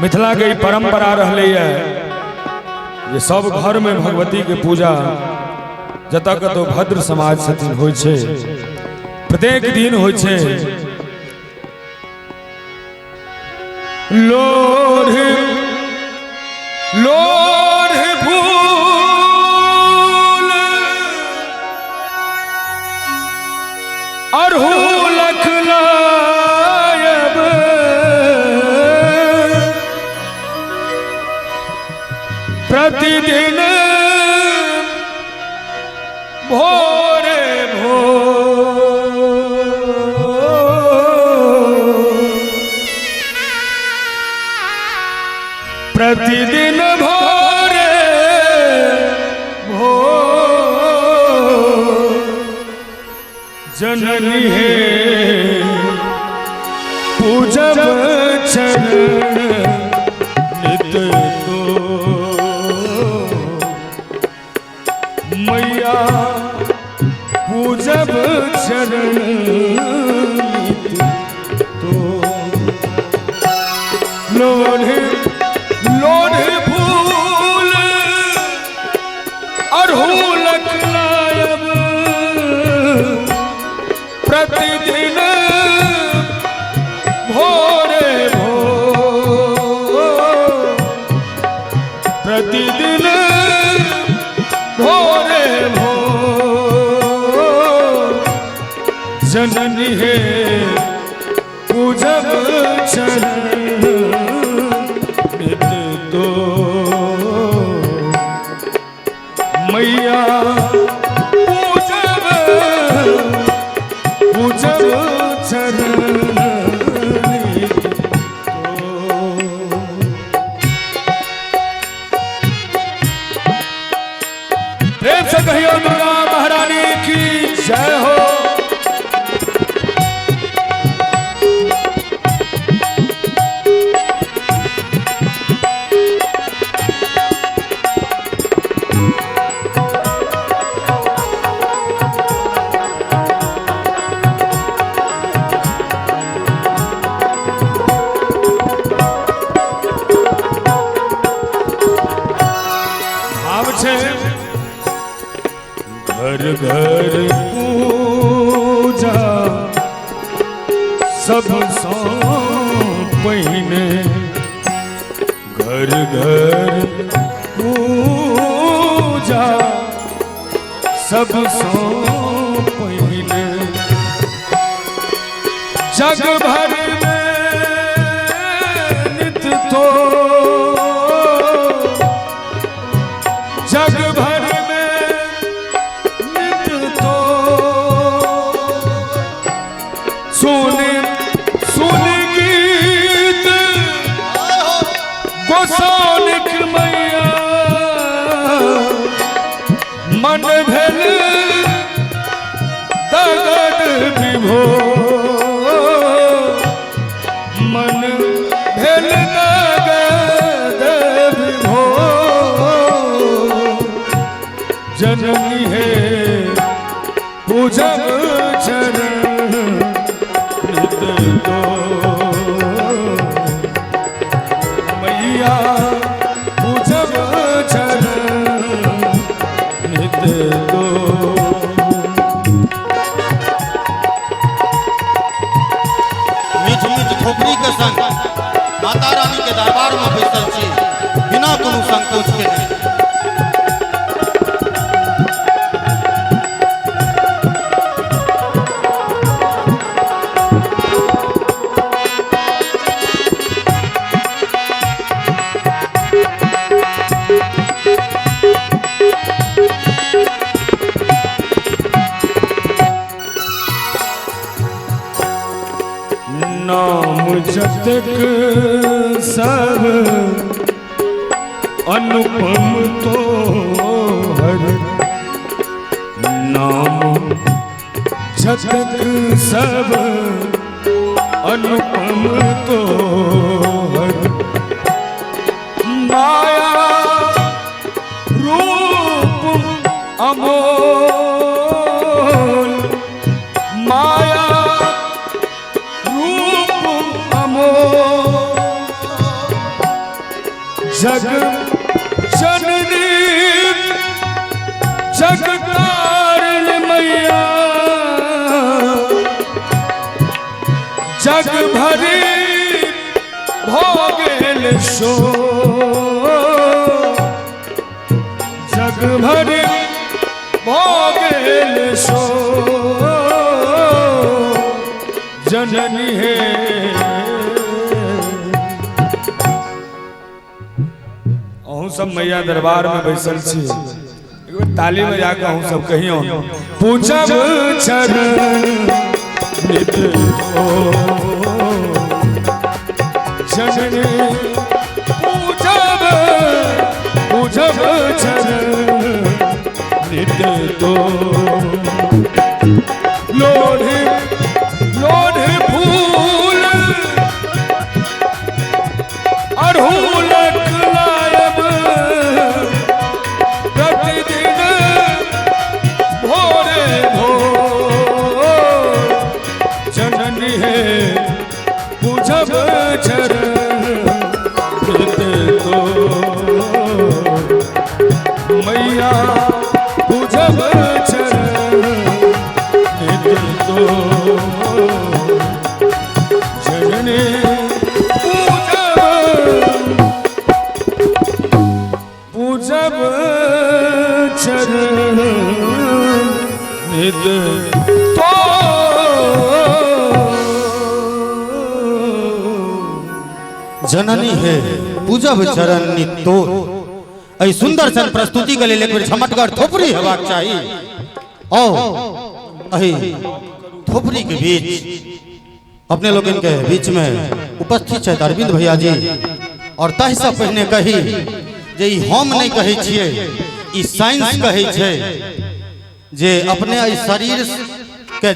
मिथिला के परंपरा रहलैए जे सब घर में भगवती के पूजा जतऽ कतौ भद्र समाज छथिन होइ छै, प्रत्येक दिन होइ छै। लोढ़ लोढ़ फूल अरहुलक लायब, प्रतिदिन भोरे भोर, प्रतिदिन भोरे भोर, जननी हे पूजब चरण नित तो मैया, पूजब चरण नित तो। लोढ़ लोढ़ फूल अरहुलक लायब, प्रतिदिन भोरे भोर, प्रतिदिन भोरे भोर, जननी हे पूजब चरण नित तो मैया, पूजब पूजब चरण नित तो। प्रेम से कहियो दुर्गा महारानी की जय हो। भाव छै घर घर पूजा सबसँ पहिने, घर घर पूजा सबसँ पहिने, जग भर में नित तो, जग भर में नित तो, सुन सुन गीत गोसाउनिक मैया, मन भेल दगद विभो, मन भेल दगद विभो, जननी हे पूजब चरण नित तो मैया, पूजब चरण नित तो। मीठ मीठ थोपड़ी के संग माता रानी के दरबार में बैसल छी बिना कोनो संकोच के नहीं। नाम जतक सब अनुपम तो हर, नाम जतक सब अनुपम तो हर, माया रूप अमोल, माया रूप अमोल, जग जननी जग तारण मैया जग भरी भोगेल सो जग भरी भोगेल सो जननी है। अहूँ सब मैया दरबार में बैसल छी, एक बेर ताली बजा के अहूँ सब कहियो पूजब चरण नित तो जननी पूजब पूजब चरण नित तो लोढ़े लोढ़े फूल अड़हुलक लायब प्रतिदिन भोरे भोर जननी है पूजब चरण नित तो मैया पूजब चरण नित तो जननी पूजब पूजब चरण नित तो। जननी है पूजब चरण नित तोर। एहि सुंदर सन प्रस्तुति के लेल एक बेर झमटगर थोपड़ी हेबाक चाही। औ एहि थोपड़ी के बीच अपने लोगन के बीच में उपस्थित छथि अरविंद भैया जी। और ताहि से पहिने कही जे ई हम नहीं कहै छियै, ई साइंस कहै छै जे अपने एहि शरीर के